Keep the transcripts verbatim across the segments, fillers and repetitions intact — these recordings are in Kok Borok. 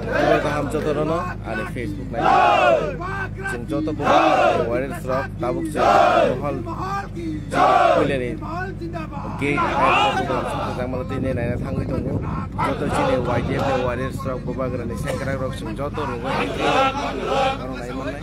Bubagra kaham jotono ani Facebook nai. Chwng joto bo warriors rok tabuk chwng mohol puilani gate jangmalo tini naina thangwi tongo. Joto chini Y D F ni warriors rok Bubagrani sengkrak rok chwng joto rogo aro nai mannai.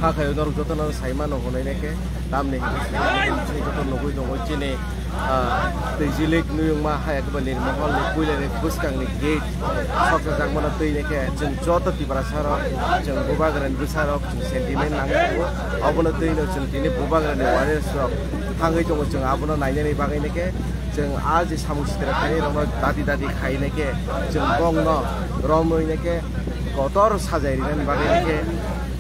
Kha khayo norok jotono sai mano hwnwi nai khe tamni hwnwi joto nugwi tongo chini, ah, twi jilik nuyungma hai eba nirmohol ni puila ni bwskang ni gate sokjak mano twi nai khe chwng joto Tiprasa rok chwng Bubagrani bwsa rok chwng sentiment nangwi tongo. Obono twi no chwng tini Bubagrani warriors rok thangwi tongo chwng abono nainani bagwi nai khe. Chwng a je samung sitra khainai rokno dadi dadi khainai khe chwng bongno romwi nai khe kotor sajai rinani bagwi nai khe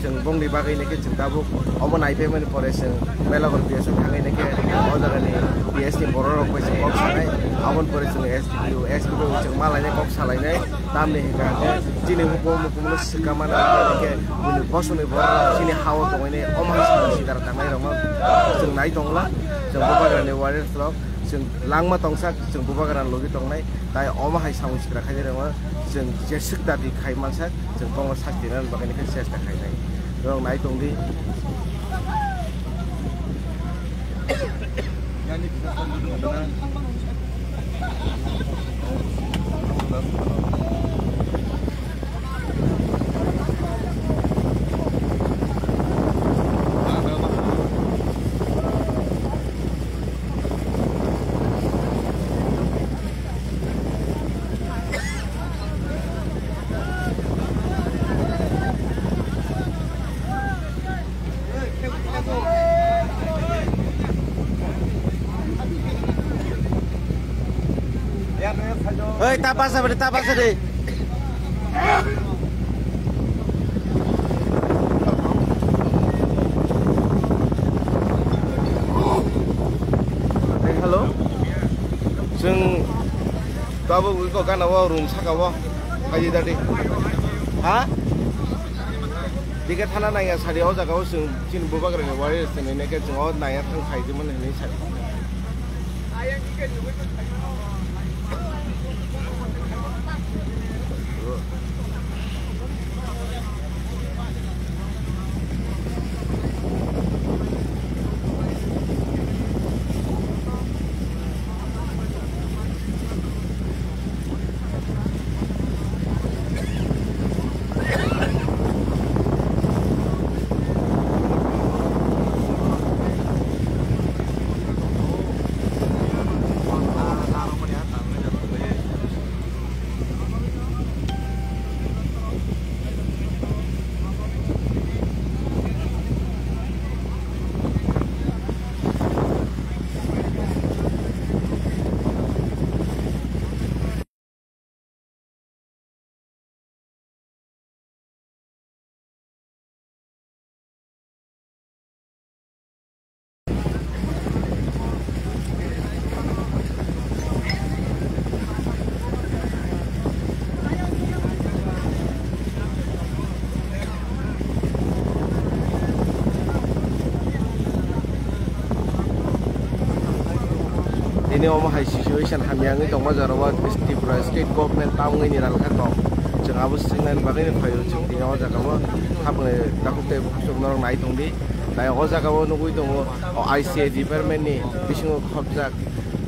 chwng bongni bagwi nai khe chwng tabuk omo naipaimani pore chwng Belagor P S o thangwi nai khe o jagani P S ni borok rok bai chwng kok sanai. Aboni pore chwng S D P O, S D P O chwng malainai kok salainai tamni hwnkha khe chini hukumu hukumu no swkang mano hwnkha khe bini bosongni borok rok chini ha o tongwi nai omo hai samung sitra tangnai rokno chwng nai tongla chwng Bubagrani warriors rok. Chwng langma tongsak, chwng Bubagrani logi tongnai, tai omo hai samung sitra khainai rokno chwng jeswk dabi khai mansak, chwng bongno sakti nani bagwi khe chesta khainai. Norok nai tongdi. Oi, tapasa beri, tapasa deh. Hello. Chwng tabuk iko gana o room saka o. Phaidi dadi. Ha? Dike thana naiya sari o jaga o chwng chini Bubagrani warriors ni neke chwng o naiya thang phaidi mani hinwi sari. Omo hai situation hamya wngwi tongma jora o Tripura state government tamungwi ni ralkha kok. Chwng abo swingnani bagwi no phaio, chwng tini o jaga o thapngni takhuk tei bukhuk norok nai tongdi. Tai o jaga o nugwi tongo o I C I department ni bisingo khopjak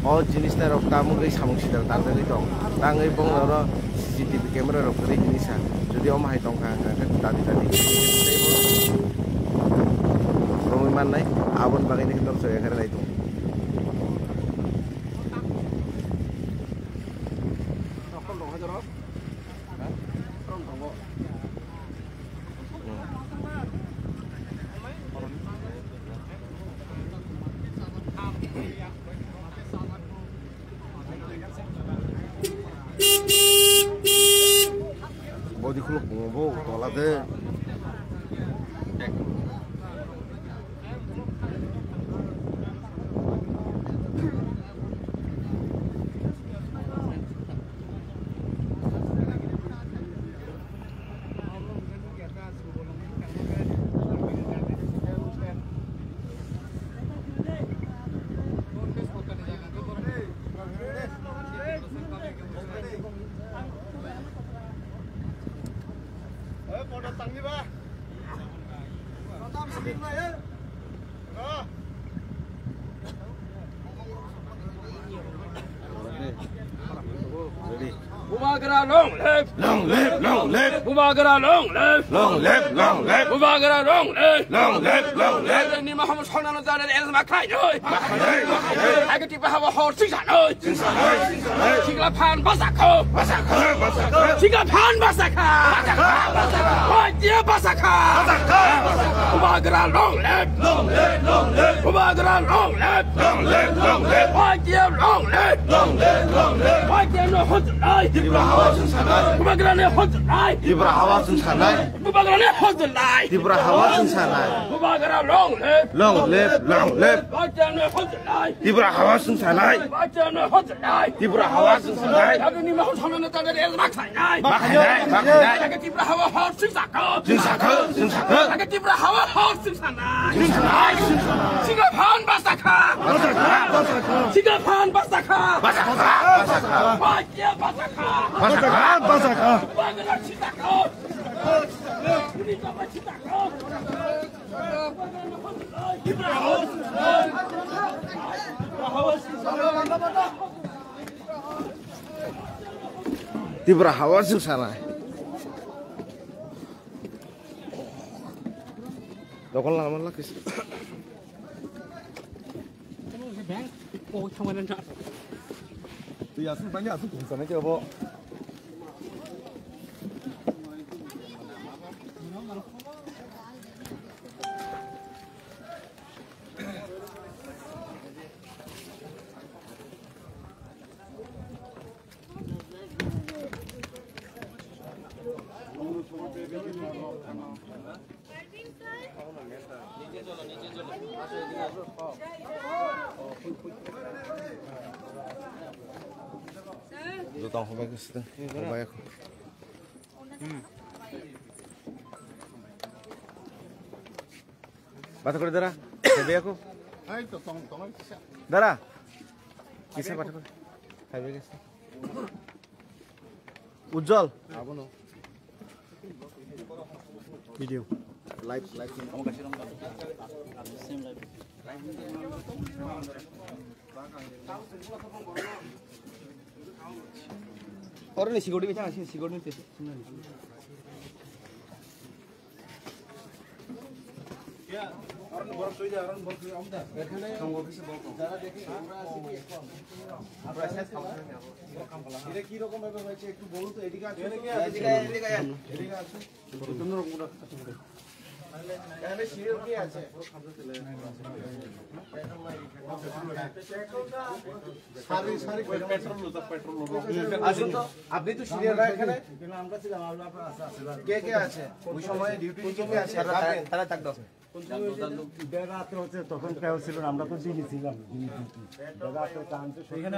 o jinis narok tamungwi samung sida tanjagwi tong. Tangwi bongni oro C C T V camera rok kwrwi hinwi sa. Jodi omo hai tongkha hwnkha khe dadi dadi romwi mannai, aboni bagwi nini norok soya khe nai tong. Bodi khuluk bo tola de. Bubagra long live! Long live, long live! Bubagra long live! Long live, long live! Bubagra long live! Long live, long live! Ni Muhammad Salman Azad el Makrai noi! Makrai noi, makrai noi! Age Tipra hawa hor sisa noi! Sisa noi, sisa noi! Sikla phan basa kho! Basa kho, basa kho! Sikla phan basa kha! Basa kha, basa kha! Oi, dia basa kha! Basa kha, basa kha! Bubagra long live! Long live, long live! Bubagra long live! Long live, long live! Oi, dia long live! Long live, long live! Oi, dia no hot lai! Tipra hawa sung sanai! Bubagra ne hot lai! Tipra hawa sung sanai! Bubagra ne hot lai! Tipra hawa sung sanai! Bubagra long live! Long live, long live! Oi, dia no hot lai! Tipra hawa sung sanai! Oi, dia no hot lai! Tipra hawa sung sanai! Age ni Muhammad Salman Azad el Makrai noi! Makrai noi, makrai noi! Age Tipra hawa hor sisa kho! Sisa kho, sisa kho! Age Tipra hawa hor sisa nai! Sisa nai, sisa nai! Sikla phan basa kha! Basa kha, basa kha! Sikla phan basa kha! Basa kha, basa kha! Oi, dia basa kha! Basa kha, basa kha! Bubagra sisa kho! Bubagra sisa kho! Tipra hawa sung sanai. Dokol lama lama kis. Twi aswk bani aswk tongsa nai khe abo. Jotong hobai khe siteng, hobai kho. Bata kore dara, hobai kho. Dara, kisa bata kore. Hobai khe. Ujjwal. Video. Live, live. Oro ni security bichang asing security ni test. এটা কি রকম ভাবে হয়েছে একটু বলুন তো, এদিকে আসুন। এদিকে আসুন। এখানে সিঁড়ির কি আছে? সারি, সারি পেট্রোল, পেট্রোল। আসুন তো, আপনি তো সিনিয়র ভাই এখানে। কে কে আছে? ওই সময় ডিউটি কে কে আছে? তারা, তারা, তারা থাকতো। বেড়াতে হচ্ছে, তখন কেউ ছিল না, আমরা তো দিনই ছিলাম, দিনই ডিউটি। বেড়াতে টানতে এখানে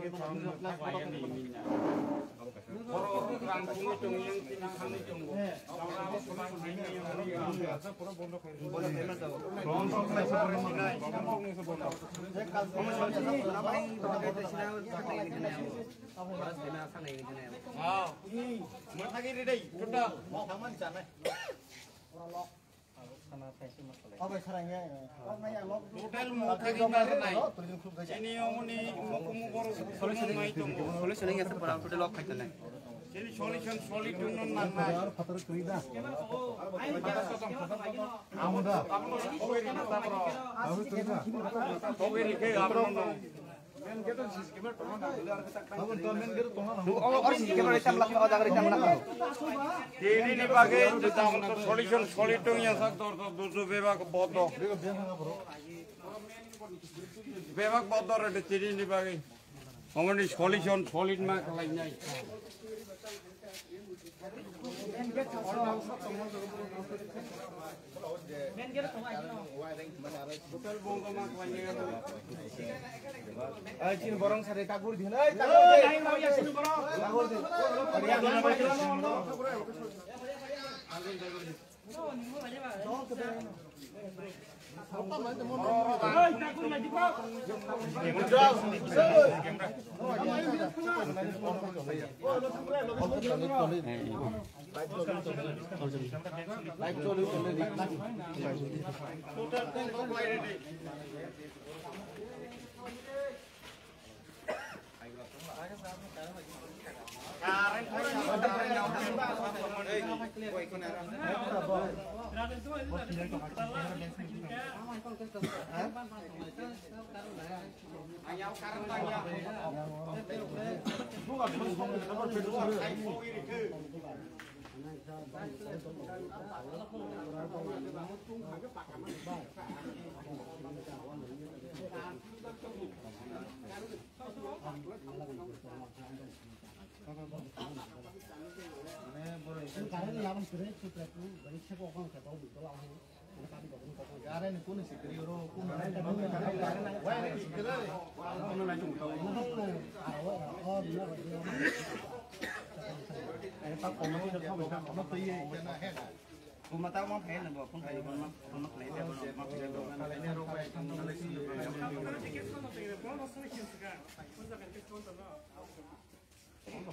Total muthagwi ma rwnai. Chini omoni muku muku rok solution nai tongo. Solution nai tongo. Chini solution, solution no nang nai. Amo da. Amo da. Amo da. Abo to main gate tongna nango. Tini ni bagwi solution, solution yang sak dor dor dor bebak bodo. Bebak bodo re tini ni bagwi. Omoni solution solid ma khlainai. Ai, chini borong sari tagur din. Ai, tagur din. Tagur din.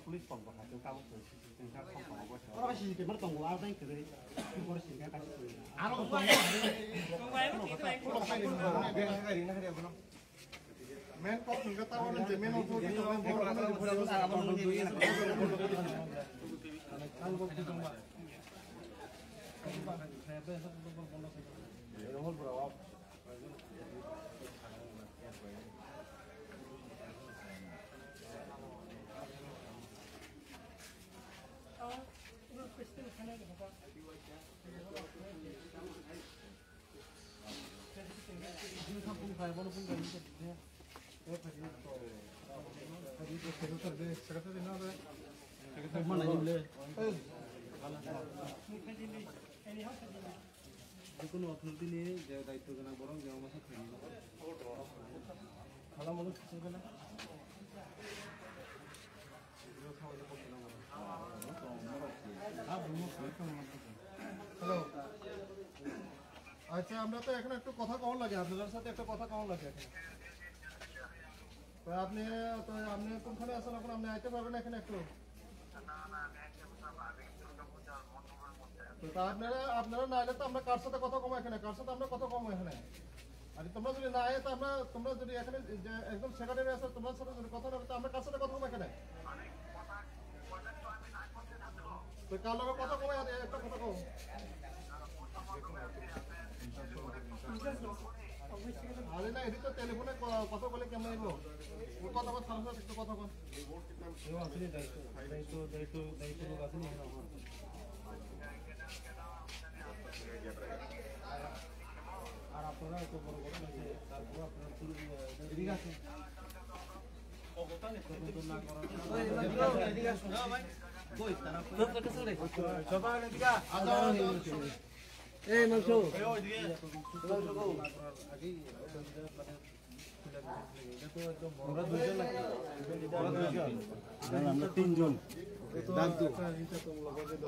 Police pon pon haikhe tabuk twi sijak song tongo, bwsa. Oro C C T V tongo, aro tei kwrwi. Oro sijak kaisa kwrwi. Aro tongo. Main kok hwnkhe tabuk nang je main authority tongo, borok Jekunu authority ni je daityo gwnang borok je omo se khainai. Hello. আচ্ছা, আমরা তো এখন একটু কথা কম লাগে, আপনার সাথে একটা কথা কম লাগে এখন। তো আপনি, তো আপনি কোনখানে আছেন এখন? আপনি আইতে পারবেন এখানে একটু? তো তা আপনারা, আপনারা না এলে তো আমরা কার সাথে কথা কম এখানে, কার সাথে আমরা কথা কম এখানে। আর তোমরা যদি না আয়, তো আমরা, তোমরা যদি এখানে যে একদম সেক্রেটারি আছে, তোমার সাথে যদি কথা না হয়, তো আমরা কার সাথে কথা কম এখানে? তো কার লগে কথা কম, আর একটা কথা কম। আরে না, এদিকে তো টেলিফোনে ক-, কথা বলে কেমন হইব? ওই কথা বল, তার সাথে একটু কথা বল। আর আপনারা এত বড় বড় হয়েছে, তারপরে আপনারা পুরো, আহ, ঠিক আছে। এই মাংস। আমরা দুইজন নাকি? আমরা তিনজন।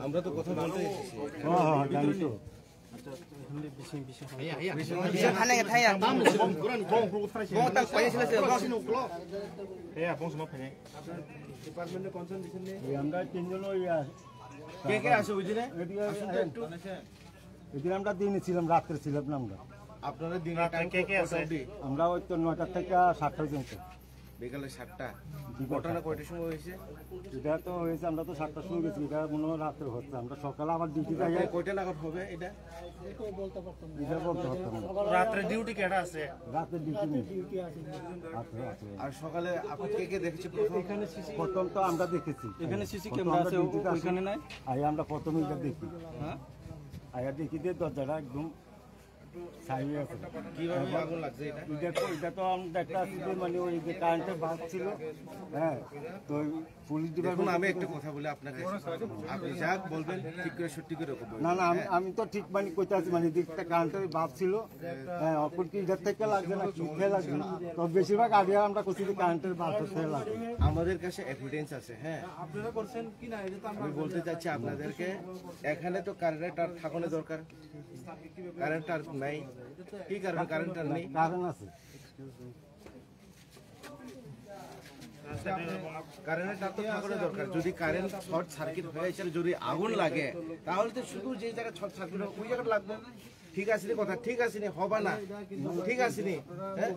আমরা তো কথা বলতে এসেছি। হ্যাঁ, হ্যাঁ, জানি তো। এই, আমরা তিনজন ওই, আহ, কে কে আছে ওই দিনে? এদিকে আসুন তো একটু। এদিন আমরা দিনে ছিলাম, রাত্রে ছিলাম না আমরা। আপনারা দিনে রাত্রে time কে কে কত আছে? অবধি? আমরা ওই তো নয়টা থেকে সাতটা পর্যন্ত। বিকালে সাতটা। ঘটনা কয়টার সময় হয়েছে? এটা তো হয়েছে, আমরা তো সাতটার সময় গেছি, এটা মনে হয় রাত্রে হচ্ছে। আমরা সকালে আবার ডিউটি যাই। রাত্রে কয়টা নাগাদ হবে এটা? এটা বলতে পারতাম না। রাত্রে ডিউটি কেটা আছে? রাতে ডিউটি নেই। রাত্রে আছে। আর সকালে আপনি কে কে দেখেছে প্রথম? প্রথম তো আমরা দেখেছি। এখানে সিসি প্রথম ক্যামেরা আমরা আছে, ডিউটিতে আসি। ওইখানে নাই। আই আমরা প্রথমে এটা দেখি। হ্যাঁ। আয়া দেখি যে দরজাটা একদম ছাই হয়ে আছে। কিভাবে আগুন লাগছে এটা? এটা তো, এটা তো আমরা একটা আছে যে মানে ওই যে কারেন্টের বাল্ব ছিল, হ্যাঁ, তো ওই পুলিশ দেখুন, ডিপার্টমেন্ট আমি একটা কথা বলি আপনাকে, আপনি যা বলবেন ঠিক করে সত্যি করে বলবেন। না, না, আমি, হ্যাঁ? আমি তো ঠিক মানে কইতে আছি, মানে যে একটা কারেন্টের বাল্ব ছিল, হ্যাঁ, এখন কি এটার থেকে লাগছে না কি থেকে লাগছে না, তো বেশিরভাগ আগে আমরা করছি যে কারেন্টের বাল্ব থেকে লাগছে। আমাদের কাছে এভিডেন্স আছে, হ্যাঁ। আপনারা করছেন কি না, এটা তো আমরা আমি বলতে চাচ্ছি আপনাদেরকে, এখানে তো কারেন্টের তার থাকানো দরকার। কারেন্ট তার নাই। কি কারণে কারেন্ট তার নেই? কারেন্ট আছে। কারেন্টের তার তো থাকানো দরকার। যদি কারেন্ট শর্ট সার্কিট হয়ে এসে যদি আগুন লাগে, তাহলে তো শুধু যে জায়গায় শর্ট সার্কিট হয়, ওই জায়গাটা লাগবে। ঠিক আছে নি কথা? ঠিক আছে নি? হবা না? ঠিক আছে নি? হ্যাঁ?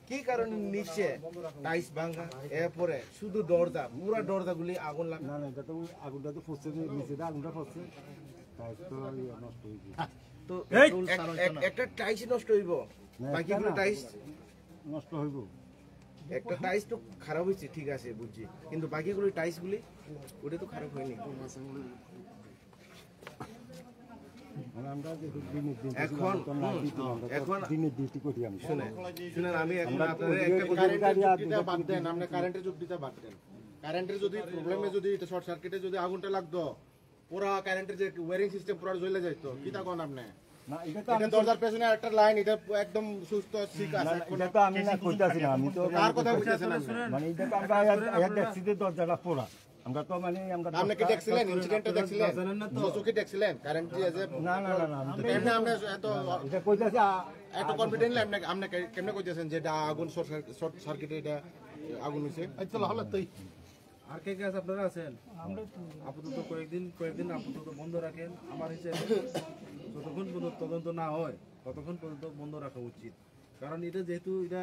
কি কারণে নিচে টাইলস ভাঙা? এরপরে শুধু দরজা, পুরা দরজাগুলি আগুন লাগা। না, না, এটা তো ওই আগুনটা তো পড়ছে যে নিচে, এটা আগুনটা পড়ছে। টাইলস তো ইয়ে নষ্ট হয়ে গেছে। তো এই এক, এক, একটা টাইলস নষ্ট হইব, না, বাকিগুলো একটা না। টাইলস নষ্ট হইব। একটা টাইলস তো খারাপ হয়েছে, ঠিক আছে, বুঝছি, কিন্তু বাকিগুলো টাইলসগুলি ওটা তো খারাপ হয়নি। মানে আমরা যে দিনে দিন এখন, আমরা তো হুম, দিনে, আমরা তো এখন দিনে ডিউটি করি আমরা। শুনেন, শুনেন, আমি এখন আমরা আপনাদের তো একটা কথা কারেন্টের যুক্তিটা বাদ দেন, আপনি কারেন্টের যুক্তিটা বাদ দেন। কারেন্টের যদি প্রবলেমে যদি এটা শর্ট সার্কিটে যদি আগুনটা লাগতো, পুরা কারেন্টের যে ওয়্যারিং সিস্টেম পুরা জ্বলে যাইতো। কিতা কোন আপনি? না, এটা তো এটা আমি দরজার পেছনে একটা লাইন, এটা একদম সুস্থ ঠিক না, আছে। না, এখন এটা তো আমি না কইতাছি না, আমি তো কার কথা কইতেছেন আপনি? মানে এটা তো আমরা আয়া, আয়া দেখছি যে দরজাটা পোড়া। আমরা তো মানে আমরা আপনি কি দরজা দেখছিলেন? ইনসিডেন্টটা দেখছিলেন? জানেন না তো? চোখে দেখছিলেন? কারেন্ট দিয়ে যে না, না, না, না, আমি তো এমনি আমরা এত এটা কইতাছি, আ-, এত আ-, কনফিডেন্টলি আপনি, আপনি কে-, কেমনে কইতেছেন যে এটা আগুন শর্ট সার্কিট, শর্ট সার্কিটে এটা আগুন হইছে? এই তো হলো তুই। আর কে কে আছে আপনারা আছেন? আমরা তো আপাতত কয়েকদিন, কয়েকদিন আপাতত বন্ধ রাখেন। আমার হিসেবে যতক্ষণ পর্যন্ত তদন্ত না হয়, ততক্ষণ পর্যন্ত বন্ধ রাখা উচিত। কারণ এটা যেহেতু এটা,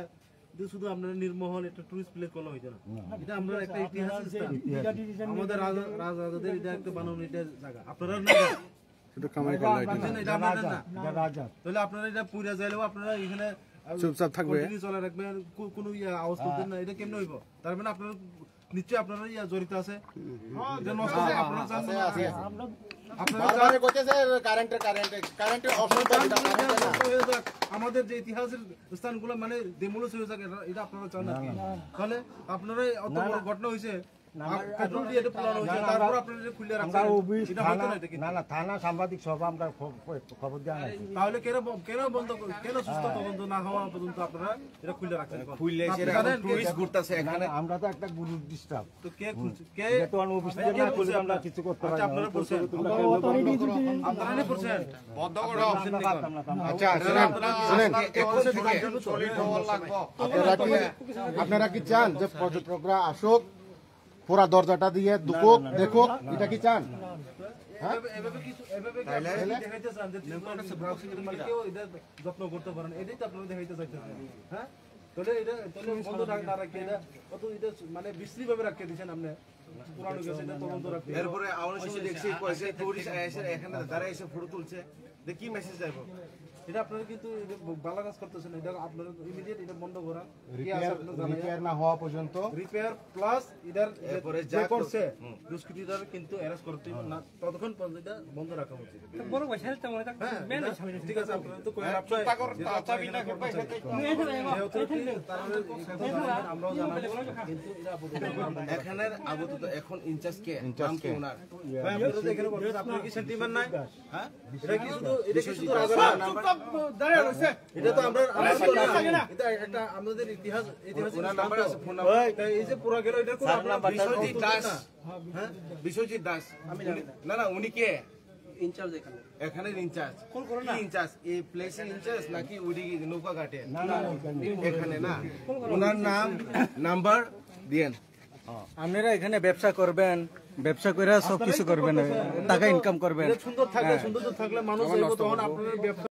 এটা শুধু আপনারা নির্মহল একটা টুরিস্ট প্লেস করলে হইতো না। না। এটা আমরা একটা ইতিহাস স্থান। ইতিহাস। আমাদের রাজা, রাজা রাজাদের এটা একটা বানানো এটা জায়গা। আপনারা না এটা কামাই করলো এটা। বুঝছেন? এটা আপনাদের না। এটা রাজা। তাহলে আপনারা এটা পুরা যাইলেও আপনারা এখানে, আহ, চুপচাপ থাকবে। কন্টিনিউ চলে রাখবেন, কো-, কোনো ইয়ে আওয়াজ হ্যাঁ। তুলবেন না। এটা কেমনে হইব? তার মানে আপনারা নিশ্চয়ই আপনারা ইয়া জড়িত আছে। এটা নষ্ট আছে, আপনারা চান না? আছে, আছে। আপনারা চান? কইতেছে কারেন্টের, কারেন্টের, কারেন্টের অপশন তো এটা কারেন্টের না। নষ্ট হয়ে যাক, আমাদের যে ইতিহাসের স্থানগুলো মানে ডেমোলিশ হয়ে যাক, এটা, এটা আপনারা চান নাকি? না, না। তাহলে আপনারা এই অত না, বড় না। ঘটনা হয়েছে, না, না, পেট্রোল দিয়ে এটা পোড়ানো হয়েছে, না, না, তারপর আমরা, আপনারা এটা খুলে আমরা রাখছেন, অফিস, এটা হইতো থানা, না, এটা কিন্তু। না, না, থানা, সাংবাদিক সব আমরা খব-, খব-, খবর দেওয়া হয়েছে। তাহলে কেন ব-, কেন বন্ধ করে, কেন সুস্থ তদন্ত না হওয়া পর্যন্ত আপনারা এটা খুলে রাখছেন এখন? খুললে আপনি সেটা জানেন কে টুরিস্ট ঘুরতেছে না, এখানে। না, আমরা তো একটা গুরুর ডিস্টার্ব। তো কে খুলছে? কে? এটা তো আমি অফিস থেকে কে না খুললে খুলছে আমরা আপনার? কিছু করতে পারি আচ্ছা, না। আপনারা ওই করছেন? তোমরা কেন বন্ধ করো? আপনারা করছেন? বন্ধ করো। আমরা পারতাম না, পারতাম না। আচ্ছা, শুনেন, আপনারা শুনেন। আজকে এখন থেকে সলিড হওয়া লাগবো। আপনারা কি, আপনারা কি চান যে পর্যটকরা আসুক, পুরা দরজাটা দিয়ে ঢুকুক, না, না, না, দেখুক, না, না, এটা কি চান? হ্যাঁ? এভাবে, এভাবে কিছু, এভাবে কি তাইলে? আপনারা কি দেখাইতে চান যে ত্রিপুরা কেউ এটা যত্ন করতে পারেন? এটাই তো আপনারা দেখাইতে চাইতেছেন, হ্যাঁ? তাহলে এটা, তাহলে বন্ধ রাখ-, না রাখিয়ে এটা, অত এটা মানে বিশ্রী ভাবে রাখিয়ে দিচ্ছেন আপনি। পুরানো গেছে, এটা তদন্ত রাখতে হবে। এরপরে আওয়ার সময় দেখছি, কয়েকজন টুরিস্ট এসে এখানে দাঁড়ায় এসে ফটো তুলছে। এটা কি মেসেজ যাইব? এটা আপনারা কিন্তু এটা ভালো কাজ করতেছেন, এটা আপনারা ইমিডিয়েট এটা বন্ধ করা। কি আছে রিপেয়ার, আপনারা জানাইয়া? রিপেয়ার না হওয়া পর্যন্ত। রিপেয়ার প্লাস এটার যে, এরপরে যে যা করছে, হুম। দুষ্কৃতিটার কিন্তু অ্যারেস্ট করতে হবে না, ততক্ষণ পর্যন্ত এটা বন্ধ রাখা উচিত। বড় ভাই, সাহেব তো মনে হয় হ্যাঁ, মেন এটা সামনে ঠিক আছে, আপনারা তো কইলেন, হ্যাঁ, আপনারা চিন্তা করেন, যেহেতু তাড়াতাড়ি আপনারা না এখানে করবেন, করতে চান। এখানে যেহেতু কি তারা এই কথা জানেন, আমরাও জানাবো, কিন্তু এটা আপাতত আমরা এখানে আপাতত এখন ইনচার্জ কে? ইনচার্জ নাম কি কে? ওনার? ভাই, আপনারা তো এখানে বলছেন, আপনার কি সেন্টিমেন্ট নাই? হ্যাঁ? এটা কি শুধু, এটা কি শুধু রাজা না? চুপচাপ দাঁড়িয়ে রয়েছে। এটা তো আমরা, আমরা তো না। এটা একটা আমাদের ইতিহাস, ইতিহাস ওনার নাম্বার আছে, ফোন নাম্বার। এই যে পুরা গেল, এটা কোন আপনার বিশ্বজিৎ দাস। হ্যাঁ? বিশ্বজিৎ দাস। আমি জানি না। না, না, উনি কে? ইনচার্জ এখানে। এখানে ইনচার্জ। কল করো না। কি ইনচার্জ? এই প্লেসের ইনচার্জ নাকি ওইদিকে নৌকা ঘাটে? না, না, না, এখানে। এখানে না। ওনার নাম, নাম্বার দিয়েন। আপনারা এখানে ব্যবসা করবেন, ব্যবসা করে সব কিছু করবেন, টাকা ইনকাম করবেন। এটা সুন্দর থাকলে, হ্যাঁ। সুন্দর থাকলে মানুষ যাইবো, তখন আপনারা ব্যবসা